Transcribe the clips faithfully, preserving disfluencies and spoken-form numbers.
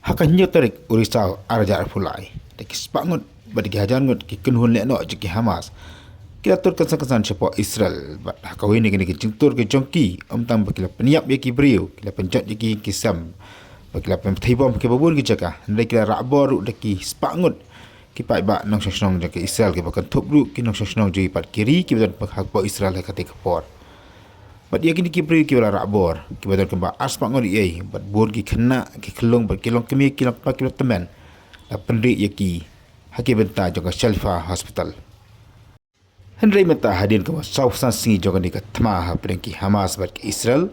Ha ka hynñiew tarik u Risaw ar hajar arphew lai, da ki spah ngut bad da ki hajar ngut ki kynhun lehnoh jong ki Hamas ki la tur kynsan kynsan shapoh Israel, bad ha kawei na kine ki jingtur ki jong ki, ym tang ba ki la pynïap ïa ki briew, ki la pynjot ïa ki, ki sem, bad ki la pynthei bom ha kiba bun ki jaka, hynrei ki la rah bor ruh da ki spah ngut ki paidbah nongshong shnong jong ka Israel, kiba kynthup ruh ki nongshong shnong jong ki pat ki ri kiba don hapoh Israel ha katei ka por. Bad ïa kine ki briew kiba la rah bor, kiba don kumba ar spah ngut eiei, bad bun ki khynnah, ki khyllung bad ki longkmie, ki longkpa kiba tymmen, la pynrieh ïa ki ha ki bynta jong ka Shifa Hospital. Hynrei mynta hadien kumba saw san sngi jong kane ka thma hapdeng ki Hamas bad ki Israel,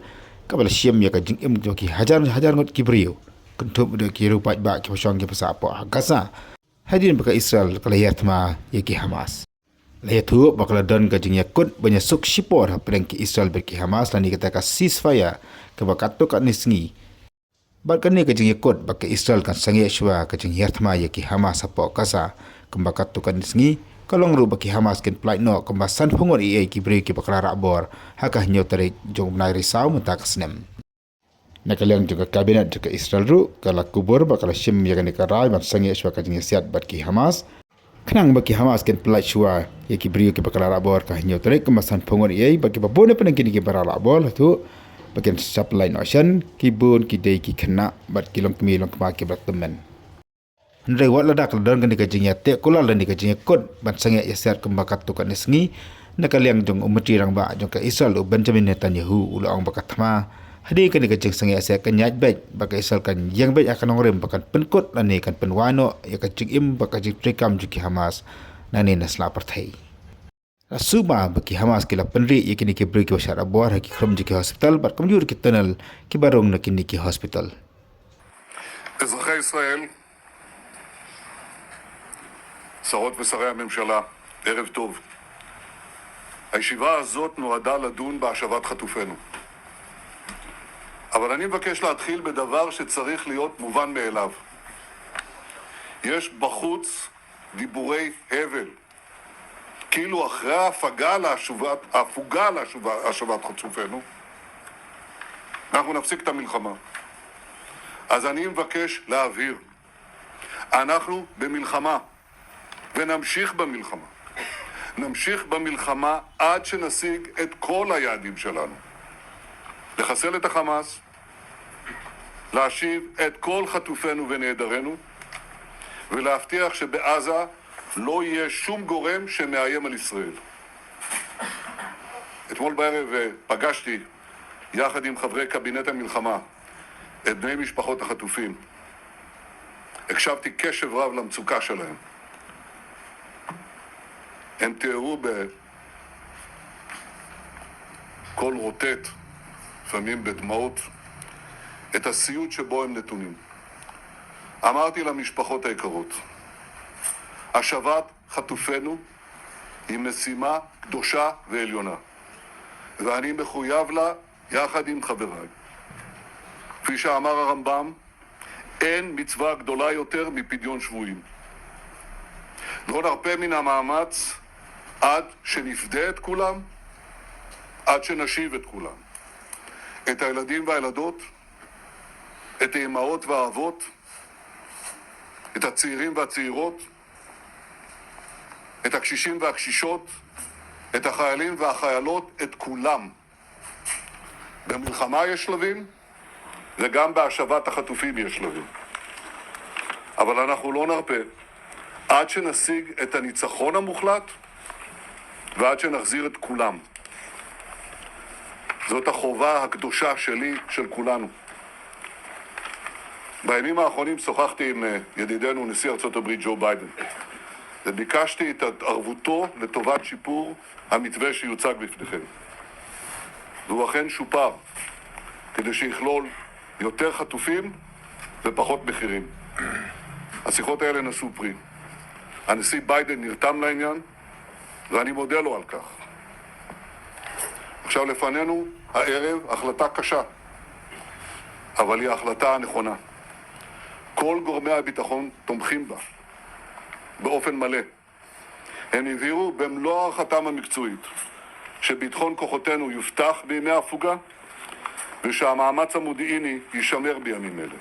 kaba la shim ïa ka jingim jong ki hajar hajar ngut ki briew, kynthup ruh ki riew paidbah kiba shong kiba sah hapoh Gaza, hadien ba ka Israel ka la ïathma ïa ki Hamas. La ïathuh ba ka la don ka jingïakut ban ïasuk shipor hapdeng ki Israel bad ki Hamas lane kata ka ceasefire kaba katto katne sngi. Bad kane ka jingïakut ba ka Israel kan sangeh shuwa ka jingïathma ïa ki Hamas hapoh Gaza kumba katto katne sngi, ka long ruh ba ki Hamas kin pyllait noh kumba sanphew ngut eiei ki briew kiba ka la rah bor ha ka hynñiew tarik jong u bnai Risaw mynta ka snem. Na ka liang jong ka kabinet jong ka Israel ruh, ka la kubur bad ka la shim ïa kane ka rai ban sangeh shuwa ka jingïasiat bad ki Hamas, khnang ba ki Hamas kin pyllait shuwa ïa ki briew kiba ka la rah bor ka hynñiew tarik kumba sanphew ngut eiei, bad kiba bun na pdeng kine kiba la rah bor, hato ba kin sa pyllait noh shen, ki bun ki dei ki khynnah bad ki longkmie longkpa kiba tymmen. Hynrei wat lada ka la don kane ka jingïateh kular lane ka jingïakut ban sangeh ïasiat kumba katto katne sngi na ka liang jong u Myntri Rangbah jong ka Israel, u Benjamin Netanyahu, u la ong ba ka thma hadien kane ka jingsangeh ïasiat kan ïaid beit, ba ka Israel kan ïeng beit ha ka nongrim, ba kan pynkut lane kan pynwai noh ïa ka jingim bad ka jingtrei kam jong ki Hamas nangne na sla pyrthei. La sumar ba ki Hamas ki la pynrieh ïa kine ki briew kiba shah rah bor ha ki khrum jong ki hospital bad kumjuh ki tunnel kiba rung na kine ki hospital. אזרחי ישראל, שרות ושרי הממשלה, ערב טוב. הישיבה הזאת נועדה לדון בהשבת חטופינו. אבל אני מבקש להתחיל בדבר שצריך להיות מובן מאליו. יש בחוץ דיבורי הבל, כאילו אחרי ההפוגה להשבת, ההפוגה להשבת חטופינו, אנחנו נפסיק את המלחמה. אז אני מבקש להבהיר, אנחנו במלחמה, ונמשיך במלחמה. נמשיך במלחמה עד שנשיג את כל היעדים שלנו. לחסל את החמאס, להשיב את כל חטופינו ונעדרינו, ולהבטיח שבעזה לא יהיה שום גורם שמאיים על ישראל. אתמול בערב אה, פגשתי, יחד עם חברי קבינט המלחמה, את בני משפחות החטופים. הקשבתי קשב רב למצוקה שלהם. הם תיארו בקול רוטט, לפעמים בדמעות, את הסיוט שבו הם נתונים. אמרתי למשפחות היקרות, השבת חטופינו היא משימה קדושה ועליונה, ואני מחויב לה יחד עם חבריי. כפי שאמר הרמב"ם, אין מצווה גדולה יותר מפדיון שבויים. לא נרפה מן המאמץ עד שנפדה את כולם, עד שנשיב את כולם. את הילדים והילדות, את האימהות והאבות, את הצעירים והצעירות, את הקשישים והקשישות, את החיילים והחיילות, את כולם. במלחמה יש שלבים, וגם בהשבת החטופים יש שלבים. אבל אנחנו לא נרפה עד שנשיג את הניצחון המוחלט ועד שנחזיר את כולם. זאת החובה הקדושה שלי, של כולנו. בימים האחרונים שוחחתי עם אה, ידידנו נשיא ארצות הברית ג'ו ביידן וביקשתי את התערבותו לטובת שיפור המתווה שיוצג בפניכם. והוא אכן שופר כדי שיכלול יותר חטופים ופחות מחירים. השיחות האלה נשאו פרי. הנשיא ביידן נרתם לעניין ואני מודה לו על כך. עכשיו לפנינו הערב החלטה קשה, אבל היא ההחלטה הנכונה. כל גורמי הביטחון תומכים בה באופן מלא. הם הבהירו במלוא הערכתם המקצועית שביטחון כוחותינו יובטח בימי ההפוגה ושהמאמץ המודיעיני יישמר בימים אלה.